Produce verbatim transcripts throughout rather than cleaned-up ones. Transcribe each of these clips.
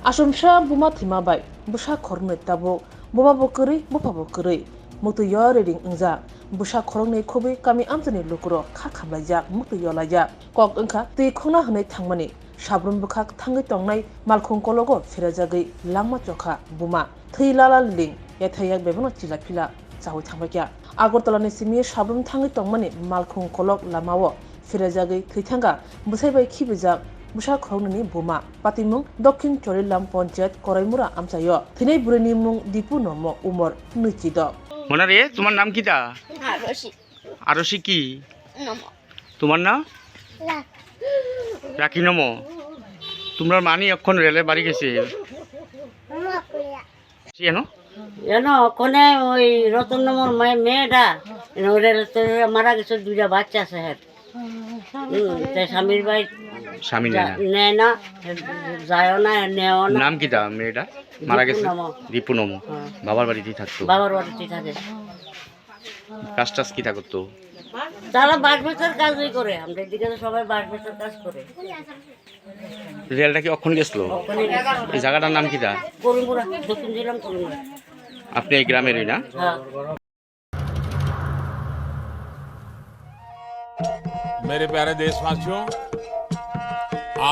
Achomsa buma thwima bai bwsa khoroknwi tabuk, buma bo kwrwi, bupha bo kwrwi, muktwi yo reading wngjak. Bwsa khoroknwi khobwi kami amchaini lukurok kha khamlaijak, muktwi yo laijak. Kok wngkha twi khokna hwnwi thangmani, sabrum bwkhak thangwi tongnai malkhung kologo phirajagwi langma chokha buma. Thwi lala liling, yathai yak bebeno chila phila chaui thangbaikha. Agartala ni simi sabrum thangwi tongmani malkhung kolok lamao phirajagwi thwi thangkha bwsai bai khibijak bwsa khoroknwini buma. Patimung Dokhin Chorilam Ponchayat Koraimura amchaio. Thwinai bwrwini mung Dipu Nomo, umor nwichi do. Mona re, তোমার নাম কিতা? আরশি। আরশি কি? নম। তোমার নাম? রাখি। রাখি নম। তোমরা মানি এখন রেলে বাড়ি গেছে। নম। Siyano? Yano, kone oi Roton Nomor me-, meda. Ino ore to mara geso duita bachcha ase her. Hmm, te Samir bhai স্বামী নেয় না। Ne na, jayo na, neo na. নাম কিতা মেয়েটা? মারা গেছে? দীপু নমো। দীপু নমো। হ্যাঁ। বাবার বাড়িতেই থাকতো? বাবার বাড়িতেই থাকে। কাজ টাজ কিতা করতো? তারা বাঁশ বেচার কাজই করে, আমরা এদিকে তো সবাই বাঁশ বেচার কাজ করে। রেলটা কি অক্ষণ গেছিল? অক্ষণে গেছিল। এই জায়গাটার নাম কিতা? করিমপুরা, দক্ষিণ জেলাম করিমপুরা। আপনি এই গ্রামেরই না? হ্যাঁ। मेरे प्यारे देशवासियों,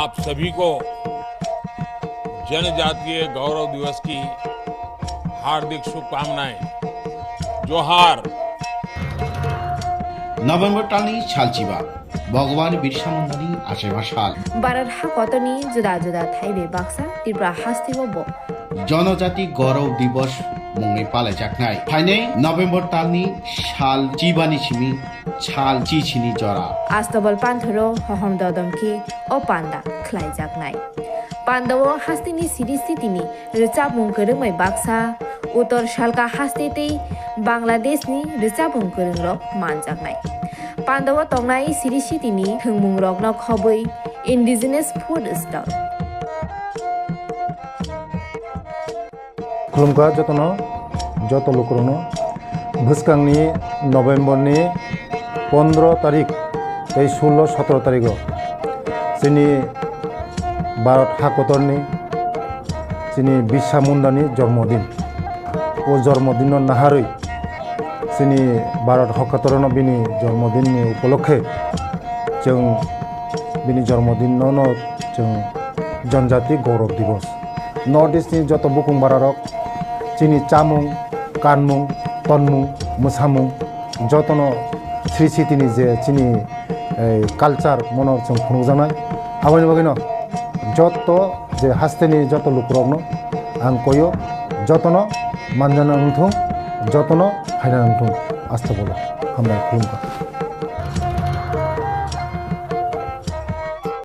आप सभी को जनजातीय गौरव दिवस की हार्दिक शुभकामनाएं। जोहार। November talni salchiba, Bhagwan Birsa Mundani achaiba sal. Bharat ha kotorni juda juda thaibai baksa Tripura hasteo bo Jonojati Gaurav Divas mungwi palaijaknai. Phainai November talni sal chibani simi sal chichini jora. Astobal panthoro hohom dodom khe o panda khlaijaknai. Pandao hasteni siri sitini rwchapmung kwrwngbai baksa, Uttor Salka haste tei Bangladeshni rwchapmung kwrwngrok manjaknai. Pandao tongnai siri sitini thwngmungrokno khobwi indigenous food stall. Khulumkha jotono, joto lukurokno. Bwskangni November ni pondro tarik tei sullo sotro tarigo chini Bharat hakotorni chini Birsa Mundani jormodin. O jormodinno naharwi chini Bharat hakotorno bini jormodinni upolokhe chwng bini jormodinno no chwng Janjati Gaurav Divas. North East ni joto bukung bararok chini chamung, kanmung, tonmung, mwsamung jotono sri sitini je chini, eh, culture mono chwng phunukjaknai. Aboni bagwino joto je hasteni joto lukurokno ang koyo jotono manjana wngthung, jotono phaina wngthung. Astobolo hambai khulumkha.